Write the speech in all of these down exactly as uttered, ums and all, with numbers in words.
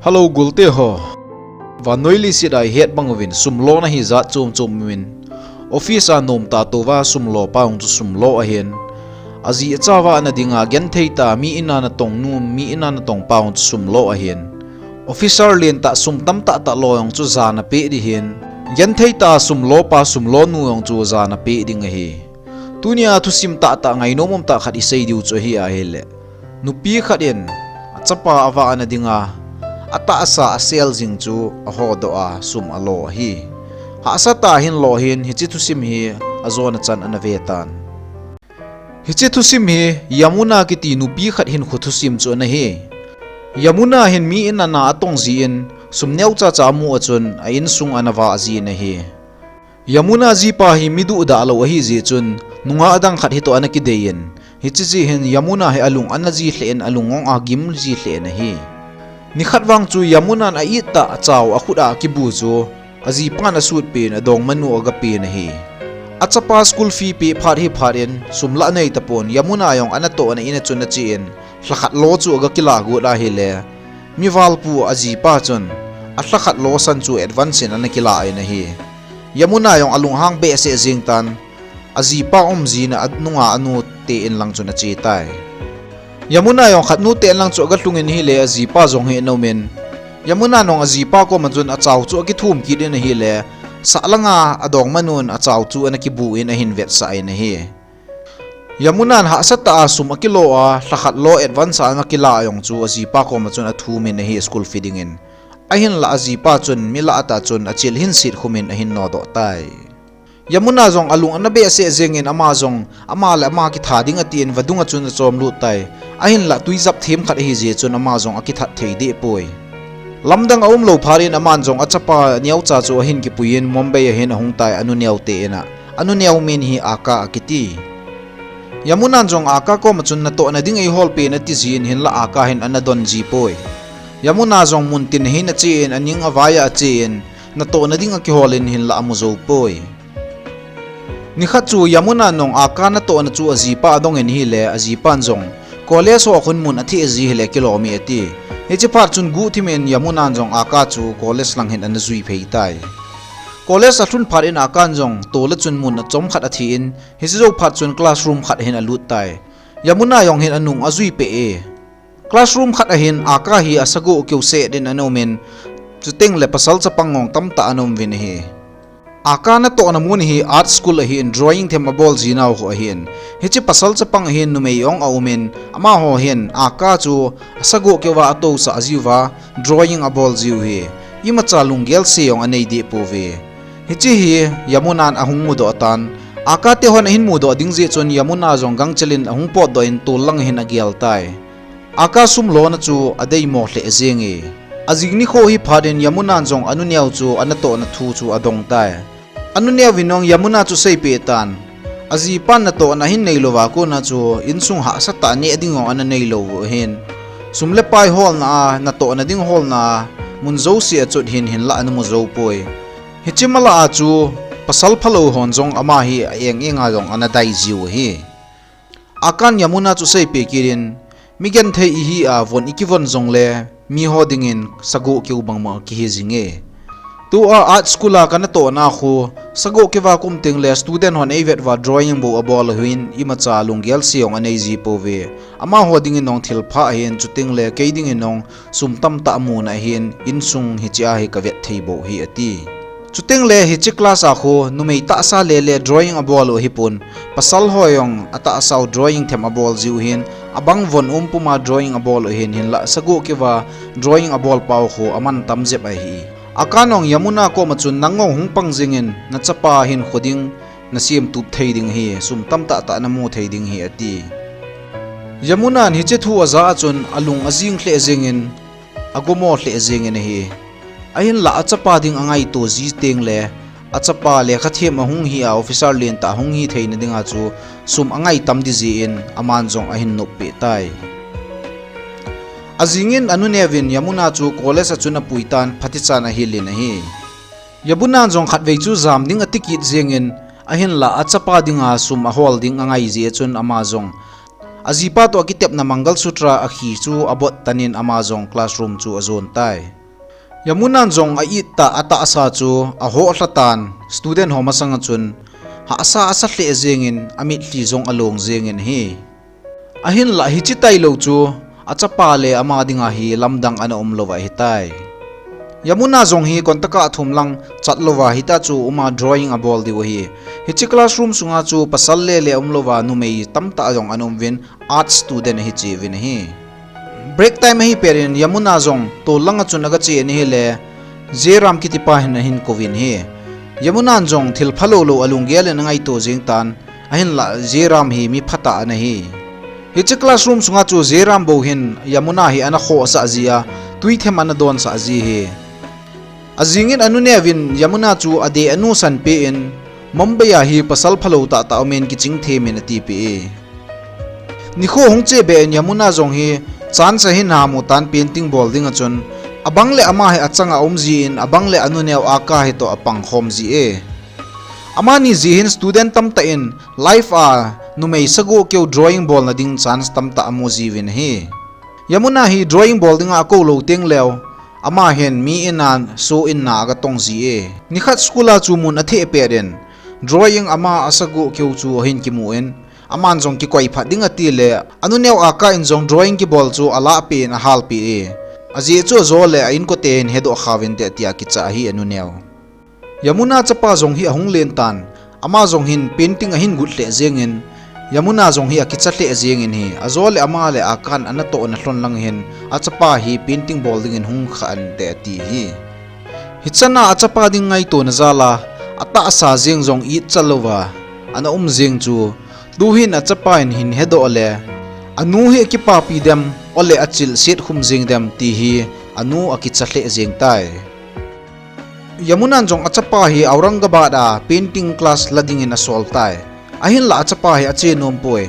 Hello, golte ho. Vannoi leiset a ihet bang uvin sum lona hi jat chom chom umin, office a nom tah touva sum lopa jong chu sum lo ahin, ajeh achapa ana dinga genthei tah mi in a natong nu, mi in a natong pa jong chu sum lo ahin, officer lentah sum tamtah tah lo jong chu ja ana peh ding ahin, genthei tah sum lopa sum lonu jong chu ja ana peh ding ahi. Tunia thusim tahtah ngainom umtah khat isei diu chu ahi ahileh, nupi khat in achapa avah ana dinga, atahsa asel jing chu ahodoh a sum alo ahi. Hahsa tah in lo ahin, hiche thusim hi ajona chan ana vetan. Hiche thusim hi Yamuna kiti nupi khat hinkho thusim chu ana hi. Yamuna hin mi in ana atong jin, sum neocha cha amu a chun a insung ana vah jin ahi. Yamuna jipa hi mi duhdah lou ahijeh chun, nungah adang khat hitoh ana kideiyin, hiche jeh hin Yamuna hi alung ana ji lheh in, alung jong agim ji lheh in ahi. Nikhat vang chu Yamunan a-it tah achao akhut a akibu chu ajipan asutpeh in adongmanu agapen ahi. Achapa school fee peh phat hi phat in sum la anei tapon, Yamuna jong anatohna in a chun achen, lhakhat lo chu agakilah got ahile, mivalpu ajipa chun alhakhat lo san chu advance in ana kilah in ahi. Yamuna jong alunghang behseh jeng tan, ajipa umjing a nunga anute in lang chun achetai. Yamuna jong khat nute in lang chu agalhung in ahile, ajipa jong hi ana umin, Yamuna jong ajipa koma chun achao chu akithum kit in ahile, sahlanga adongmanun achao chu ana kibu in ahin vetsah in ahi. Yamunan hahsa tah a sum akilo a, lhakhat lo advance a ana kilah jong chu ajipa koma chun athumin ahi school fee dingin. Ahinlah ajipa chun mi lah tah chun achil hinset khumin ahin nodoh tai. Yamuna jong alung ana behseh jengin ama jong ama le ama kitha ding atin vadung a chun achom lut tai. Ahinlah twi jap them khat ahijeh chun ama jong akithat thei deh poi. Lamdang aumlou phat in aman jong achapa neocha chu ahin kipuiyin Mumbai a hin ahung tai, anu neote in a. Anu neo min hi Aka akiti. Yamunan jong Aka koma chun natohna ding eiholpeh in ati jin, hinlah Aka hin ana don ji poi. Yamuna jong muntin hin achen, aning avai a achen, natohna ding akihol in hinlah amu jou poi. Nikhat chu Yamunan jong Aka natohna chu ajipa adongin ahile, ajipan jong college ho khun mun atheh ji hile kilom e ati. Hiche phat chun guhthim in Yamunan jong Aka chu college lang hin ana jui phei tai. College alhun phat in Akan jong tol a chun mun achom khat athin, hiche jou phat chun classroom khat hin alut tai. Yamuna jong hin anung ajui peh e. Classroom khat ahin Aka hi asagoh keu set in ana umin, chuteng le pasal chapang jong tamtah ana um uvin ahi. Aka natohna mun hi art school ahin, drawing them abol jinau ho ahin. Hiche pasal chapang ahin numei jong aumin, amaho hin Aka chu asagoh keuva atousah jiuva, drawing abol jiu hi. Imacha lunggel se jong anei deh pouve. Hiche hi Yamunan ahung mudoh tan. Aka te hon ahin mudoh ding jeh chun Yamuna jong gangchel in ahung potdoh in tol lang hin agel tai. Aka sum lona chu adeimo lheh jenge. Ajing nikho hi phat in Yamunan jong anu neo chu anatohna thu chu adong tai. Anu neo vin jong Yamuna chu seipeh tan. Ajipan natohna ahin neilouva kona chu insung hahsa tah neh ding jong ana neilou u ahin. Sum le pai holna a, natohna ding holna a, mun jouse a chot hin hinlah ana mu jou poi. Hiche malah a chu pasal phalou hon jong ama hi a-eng eng a jong ana dai jiu ahi. Akan Yamuna chu seipeh kit in, mi genthei ihi a von ikivon jongle, miho dingin sagoh keu bangma kihi jinge. Tua art school a kanatohna khu, sagoh keuva kaum tengle student hon eivet uva drawing bou abol uhin, imacha lunggel se jong anei ji pouve. Amaho dingin jong thil pha ahin, chuteng le kei dingin jong sum tamtah muna ahin, insung hiche a hi kavet thei bou hi ati. Chuteng le hiche class a khu numei tahsa lele drawing abol u ahipon, pasal ho jong atahsau drawing them abol jiu ahin, abang von um puma drawing abol u ahin, hinlah sagoh keuva drawing abol pau khu aman tam jep ahi. Akan jong Yamuna koma chun nang jong hung pang jingin, nachapa hinkho ding nasemtup thei ding ahi, sum tamtah tah namu thei ding ahi ati. Yamunan hiche thu aja a chun alung ajing lheh jengin, agomo lheh jengin ahi. Ahinlah achapa ding angaito ji tengle, achapa lekha them ahung hi a officer lentah ahung hi theina dinga chu sum angai tam ding jeh in aman jong ahin noppeh tai. Ajingin anu neovin Yamuna chu college a chun apui tan, phatichan ahil in ahi. Yamunan jong khatvei chu jam ding ati kit jengin, ahinlah achapa dinga sum ahol ding angai jeh a chun ama jong Ajipa toh akitepna Mangal Sutra akhi chu abot tanin ama jong classroom chu ajon tai. Yamunan jong a-it tah atahsa chu ahoh lhatan student ho masanga chun hahsa asa lheh jengin amitlhi jong along jengin ahi. Ahinlah hiche tailou chu achapa le ama dinga hi lamdang ana umlou ahitai. Yamuna jong hi kontaka thum lang chatlouva hita chu uma drawing abol diu ahi. Hiche classroom sunga chu pasal le le umlouva numei tamtah jong ana umuvin art student ahi cheh uvin ahi. Break time ahi petin Yamuna jong tol langa chun agache in ahile, Jairam kitipa hin ahin kouvin ahi. Yamunan jong thil phalou lou alunggel in angaito jeng tan, ahinlah Jairam hi mi phatah ana hi. Hiche classroom sunga chu Jairam bou hin Yamuna hi ana khohsah ji a, twithem ana donsah ji ahi. Ajingin anuneuvin Yamuna chu adeh anusanpeh in, Mumbai a hi pasal phalou tahtah umin kichingthem in atipeh e. Nikho hung chebeh in Yamuna jong hi chance ahin hamu tan painting bol dinga chun, abang le ama hi achanga aum jin, abang le anuneu Aka hitoh apangkhom ji e. Amani jeh hin student tamtah in life a numei sagoh keu drawing bolna ding chance tamtah amu jiuvin ahi. Yamuna hi drawing bol dinga akoulou tengleu, ama hin mi in a, so in a agatong ji e. Nikhat school a chu mun atheh petin, drawing ama asagoh keu chu ahin kimun, aman jong kikoi phat ding atile, anuneu Aka in jong drawing kibol chu alahpeh in ahalpeh e. Ajeh chu ajo le a-inkote hin hedoh khauvinte tia kicha ahi anuneu. Yamuna chapa jong hi ahung len tan, ama jong hin painting ahin got lheh jengin, Yamuna jong hi akicha lheh jengin ahi, ajo le ama le Akan anatohna lhon lang hin, achapa hi painting bol dingin hung khah inte ati ahi. Hichana achapa ding ngaitona jal a, atahsa jeng jong itcha louva ana um jeng chu, tuhin achapa in ahin hedoh le, anu hi akipapi dem, ole achilset khum jeng dem ti hi anu akicha lheh jeng tai. Yamunan jong achapa hi Aurangabad a painting class la dingin asol tai. Ahinlah achapa hi ache nompoi.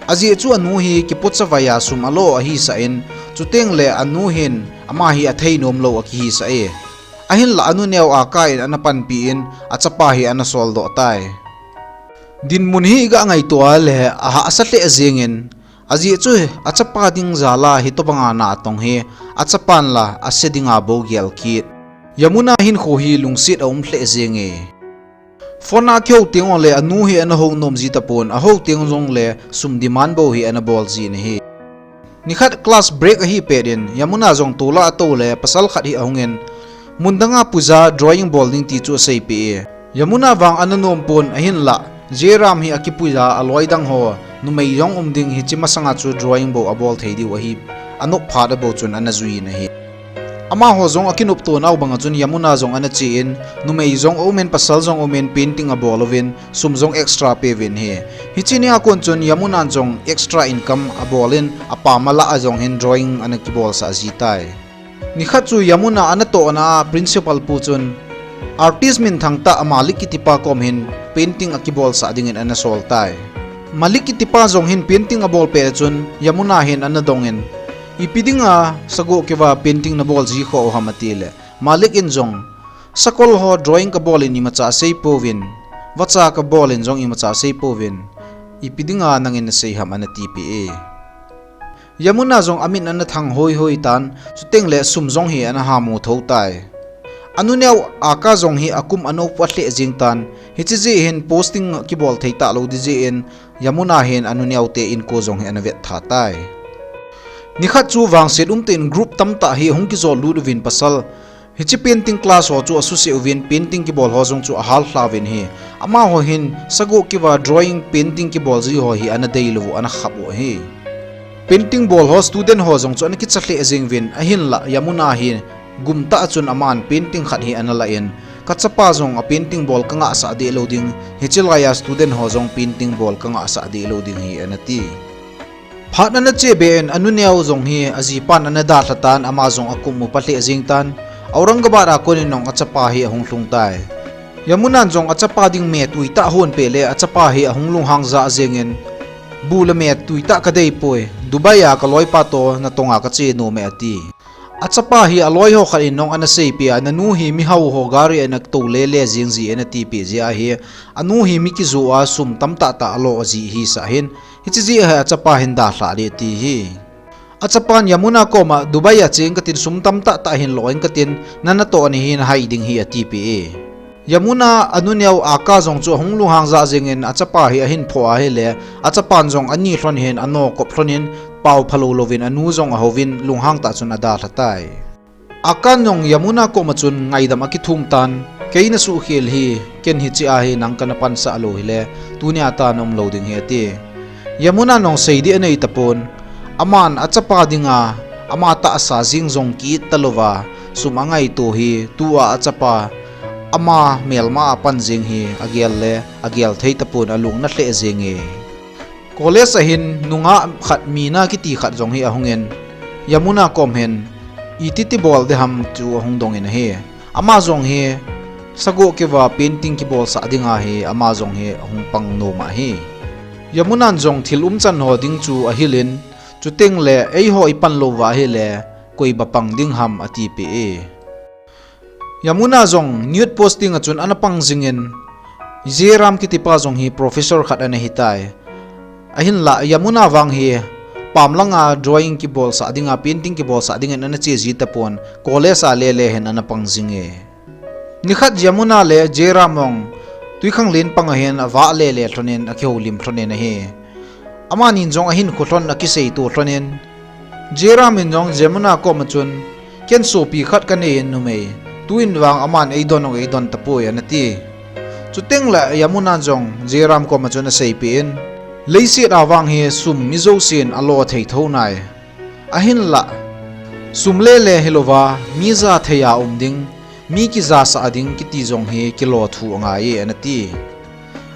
Ajeh chu anu hi kipocha vai a sum alo ahisah in, chutengle anu hin ama hi athei nomlou akihisah e. Ahinlah anuneu Aka in ana panpi in achapa hi ana soldoh tai. Dinmun hi iga ngaito a le ahahsa lheh jengin, ajeh chu achapa ding jal a hitobanga na atong hi achapan la ase dinga bou gel kit. Yamuna hinkho hi lungset aum lheh jenge. Phone a kihou teng jongle anu hi ana hou nom ji tapon, ahou teng jongle sum demand bou hi ana bol jin ahi. Nikhat class break ahi petin, Yamuna jong tol a atoule pasal khat hi ahungin, mun danga puja drawing bol ding ti chu aseipeh e. Yamuna vang ana nompon ahinlah, Jairam hi akipuja aloi dang ho, numei jong um ding hiche masanga chu drawing bou abol thei diu ahi, anop phat a bou chun ana juiyin ahi. Amaho jong akinopto nau banga chun Yamuna jong ana chen, numei jong aumin pasal jong aumin painting abol uvin, sum jong extra peuvin ahi. Hiche nia kon chun Yamunan jong extra income abolin, apam a lah a jong hin drawing ana kibolsah ji tai. Nikhat chu Yamuna anatohna a principal pu chun, artist minthang tah a Malik kitipa kom hin painting akibolsah dingin ana sol tai. Malik kitipa jong hin painting abol pet chun Yamuna hin ana dongin, ipi dinga sagoh keuva painting nabol ji kho u ham atile, Malik in jong, sakol ho drawing kabolin imacha aseipouvin, vacha kabolin jong imacha aseipouvin, ipi dinga nangin nasei ham ana tipeh e. Yamuna jong amit ana thang hoihoi tan, chutengle sum jong hi ana hamu thou tai. Anuneo Aka jong hi akum anop u alheh jeng tan, hiche jeh hin posting kibol thei talou ding jeh in, Yamuna hin anuneo te inko jong hi ana vet tha tai. Nikhat chu vangset umtah in group tamtah hi hung kijot lut uvin pasal, hiche painting class ho chu asuse uvin painting kibol ho jong chu ahal lha uvin ahi. Amaho hin sagoh keuva drawing painting kibol ji ho hi ana deilou u ana khap u ahi. Painting bol ho student ho jong chu ana kicha lheh jeng uvin ahinlah Yamuna hi gumtah chun aman painting khat hi ana la in, kachapa jong a painting bol kangahsah deh lou ding, hiche laiya student ho jong painting bol kangahsah deh lou ding ahi ana ti. Phat ana chebe in anuneo jong hi ajipan ana dalha tan ama jong akum u palheh jeng tan, Aurangabad a konin jong achapa hi ahung lhung tai. Yamunan jong achapa ding me tuitah ahonpeh le achapa hi ahung lunghang jah jengin, bu le me tuitah kadeipoi, Dubai a kaloipa toh natonga kache nome ati. Achapa hi aloi ho khat in jong ana seipeh a, nanu hi mihao ho gari a ana tou lele jeng ji ana tipeh jeh ahi, anu hi mi kijoh a sum tamtah tah alo aji hisah hin, Hiche jeh a hi achapa hin dalhah ding ati hi. Achapan Yamuna koma Dubai a cheng katin sum tamtah tah hin lo in katin, nana toh nahi nahai ding hi atipeh e. Yamuna anu neo Akash jong chu ahung lunghang jah jengin achapa hi ahin phoh ahile, achapan jong ani lhon hin ano kop lhon in pao phalou louvin anu jong ahouvin lunghang tah chun adalha tai. Akash jong Yamuna koma chun ngaidam akithum tan, kei nasuhkhel hi, ken hiche a hi nang kana pansah lou hile, tunia tah naum lou ding hi ati. Yamuna jong sei ding anei tapon, aman achapa dinga, ama tahsa jeng jong ki-it talouva, sum angaito hi, tua achapa, ama melma a pan jeng hi, agel le, agel thei tapon alung ana lheh jenge. College a hin nungah khat Meena kiti khat jong hi ahungin, Yamuna kom hin, iti ti bol ding ham chu ahung dongin ahi. Ama jong hi, sagoh keuva painting kibolsah dinga hi, ama jong hi ahung pang nom ahi. Yamunan jong thil umchan ho ding chu ahilin, chuteng le eiho ipan louva ahile, koiba pang ding ham atipeh e. Yamuna jong nude posting a chun ana pang jingin, Jairam kitipa jong hi professor khat ana hitai. Ahinlah Yamuna vang hi pam langa drawing kibolsah dinga, painting kibolsah dingin ana che ji tapon, college a lele hin ana pang jinge. Nikhat Yamuna le Jairam jong twikhanglen pang a hin avah lele lhonin akihoulim lhonin ahi. Amanin jong ahinkho lhon akiseito lhonin, Jairam in jong Yamuna koma chun, ken sopi khat kanei in numei, tuin vang aman eidon jong eidon tapoi ana ti. Chuteng le Yamuna jong Jairam koma chun aseipeh in, leiset a vang hi sum mijousen alo thei thou nai. Ahinlah, sum lele hilouva, mi ja thei a um ding, mi kijasah ding kiti jong hi kilo thu angai e ana ti.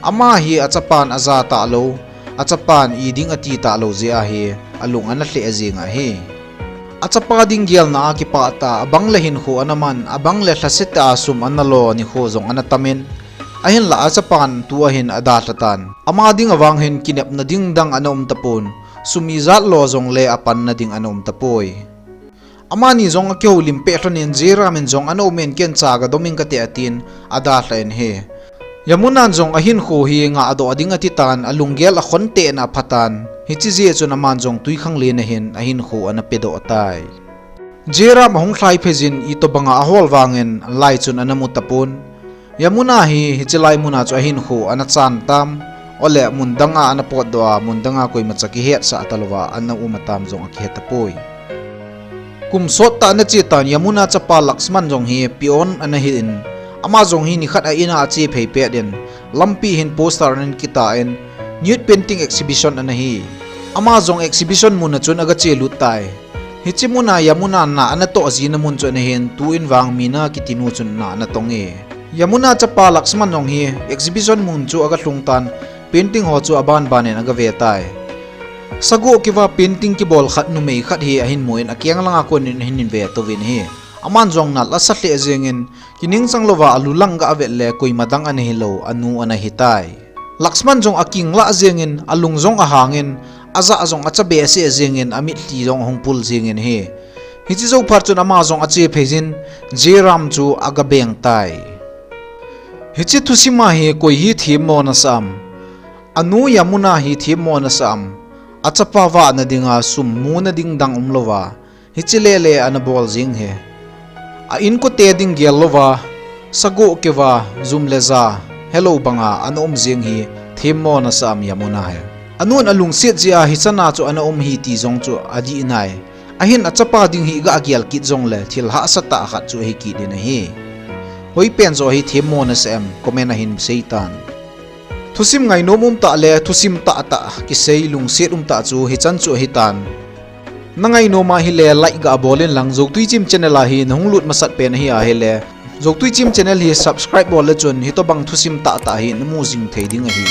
Ama hi achapan aja talou, achapan iding ati talou jeh ahi, alung ana lheh jeng ahi. Achapa ding gelna a kipah tah, abang le hinkho ana man, abang le lhasetah a sum ana lo nikho jong ana tamin, ahinlah achapan tua hin adalha tan. Ama dinga vang hin kinepna ding dang ana um tapon, sum ijat lo jongle apanna ding ana um tapoi. Amani jong akihoulim peh lhonin Jairam in jong ana um in ken cha gadom ing kate atin adalha in ahi. Yamunan jong ahinkho hi ngahdoh ding ati tan alunggel akhon tah in apha tan hiche jeh chun aman jong twikhanglen a hin ahinkho ana pedoh tai. Jairam ahung lhai phei jin itobanga ahol vangin lai chun ana mu tapon. Yamuna hi hiche lai muna chu ahinkho ana chan tam, ole mun danga ana potdoh a, mun danga koimacha kihetsah talouva ana um atam jong akihe tapoi. Kum sottah ana che tan Yamuna chapa Laxman jong hi peon ana hin, ama jong hi nikhat a in a ache phei pet in, lampi hin poster ana kitan, nude painting exhibition ana hi. Ama jong exhibition muna chun aga che lut tai. Hiche muna Yamuna na ana toh jina mun chu ana hin, tuin vang Meena kiti nu chun na ana tong e. Yamuna chapa Laxman jong hi exhibition mun chu aga lhung tan, painting ho chu aban ban in aga ve tai. Sagoh keuva painting kibol khat numei khat hi ahin mu in akeng langa kon in ahin ve touvin ahi. Aman jong nal asa lheh jengin, kining chang louva alu lang ga avet le koima dang ana hilou, anu ana hitai. Laxman jong akinglah jengin, alung jong ahangin, ajah jong acha behseh jengin, amitlhi jong ahung pul jengin ahi. Hiche jou phat chun ama jong ache phei jin, Jairam chu aga beng tai. Hiche thusim a hi koi hi themmo nasah am? Anu Yamuna hi themmo nasah am? Achapa vahna dinga sum muna ding dang umlouva, hiche lele ana bol jeng hi. A inkote ding gel louva, sagoh keuva, jum le ja, helou banga ana um jeng hi, themmo nasah am Yamuna hi. Anun alungset jeh a hichan a chu ana um hi ti jong chu adih nai. Ahin achapa ding hi ga gel kit jongle, thil hahsa tah khat chu ahi kit in ahi. Hoipen joh hi themmo nasah em, comment a hin seitan. Thusim ngainom umtah le thusim tahtah kisei lungset umtah chu hichan chu ahitan. Na ngainom ahile like ga bol in lang, Joutui Chim channel a hi nahung lut masat pen ahi ahile, Joutui Chim channel hi subscribe bol le chun hitobang thusim tahtah hi namu jing thei ding ahi.